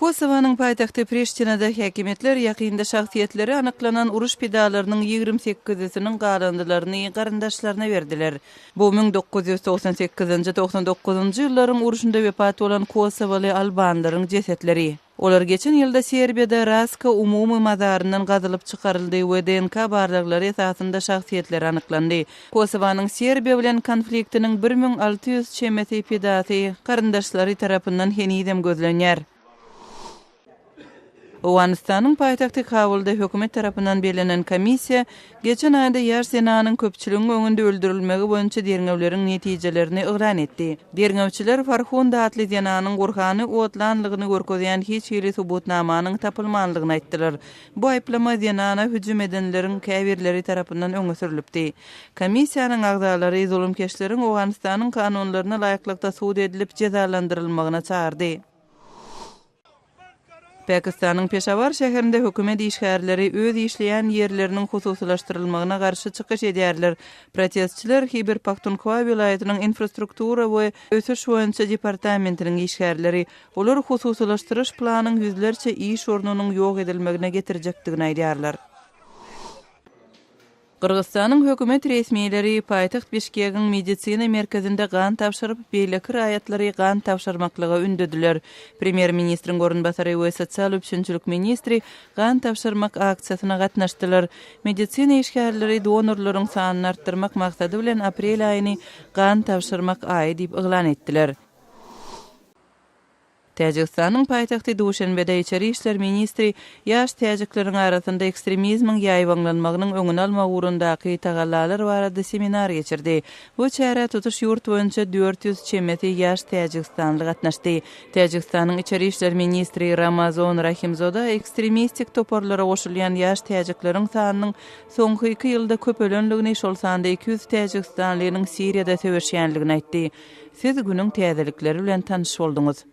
Kosowanyň paýtagty Priştinada häkimiýetler ýakynda şahsyýetleri anyklanan uruş pidalarynyň ýigrimi sekizisiniň galyndylaryny garyndaşlaryna berdiler. Bu 1998-nji, 99-njy ýyllaryň urşunda wepat bolan kosowaly albanlaryň jesetleri. Olar geçen ýylda Serbiýada Raska umumy mazaryndan gazylyp çykaryldy we DNK barlaglary esasynda şahsyýetleri anyklandy. Kosowanyň Serbiýa bilen konfliktiniň 1600 çemesi pidasy garyndaşlary tarapyndan henizem gözlenýär. Owganystanyň paýtagty Kabulda hökümet tarapyndan bellenen komissiýa geçen aýda ýaş zenanyň köpçüligiň öňünde öldürilmegi boýunça derňewleriň netijelerini yglan etdi. Derňewçiler Farhunda atly zenanyň Gurhany otlanlygyny görkezýän hiç hili subutnamanyň tapylmanlygyny aýtdylar. Bu aýyplama zenana hüjüm edenleriň käbirleri tarapyndan öňe sürlüpdi. Komissiýanyň agzalary zulumkeşleriň Owganystanyň kanunlaryna laýyklykda sud edilip jezalandyrylmagyna çagyrdy. Pakistanyň Peşawar şäherinde hökümet işgärleri öz işleýän ýerleriniň hususylaşdyrylmagyna garşy çykyş edýärler. Protestçiler Hiber-Pahtunhwa welaýatynyň infrastruktura we ösüş boýunça departamentiniň işgärleri. Olar hususylaşdyryş planyň ýüzlerçe iş ornunyň ýok edilmegine getirjekdigini aýdýarlar. Gyrgyzystanyň hökümet resmileri paýtagt Bişkegiň medisina merkezinde gan tabşyryp, beýleki raýatlary gan tabşyrmaklyga ündediler. Premýer-ministriň orunbasary we sosial üpjünçilik ministri gan tabşyrmak aksiýasyna gatnaşdylar. Medisina işgärleri donorlaryň sanyny artdyrmak maksady bilen aprel aýyny gan tabşyrmak aýy diýip yglan etdiler. Täjigistanyň paýtagty Duşenbede içeri işler ministri ýaş täjikleriň arasynda ekstremizmiň ýaýbaňlanmagynyň öňüni almak ugrundaky tagallalar barada seminar geçirdi. Bu çärä tutuş ýurt boýunça 400 çemesi ýaş täjigistanly gatnaşdy. Täjigistanyň içeri işler ministri Ramazon Rahimzoda ekstremistik toparlara goşulýan ýaş täjikleriň sanynyň soňky iki ýylda köpelendigini, şol sanda 200 täjigistanlynyň Siriýada söweşýändigini aýtdy. Siz günüň täzelikleri bilen tanyş bolduňyz.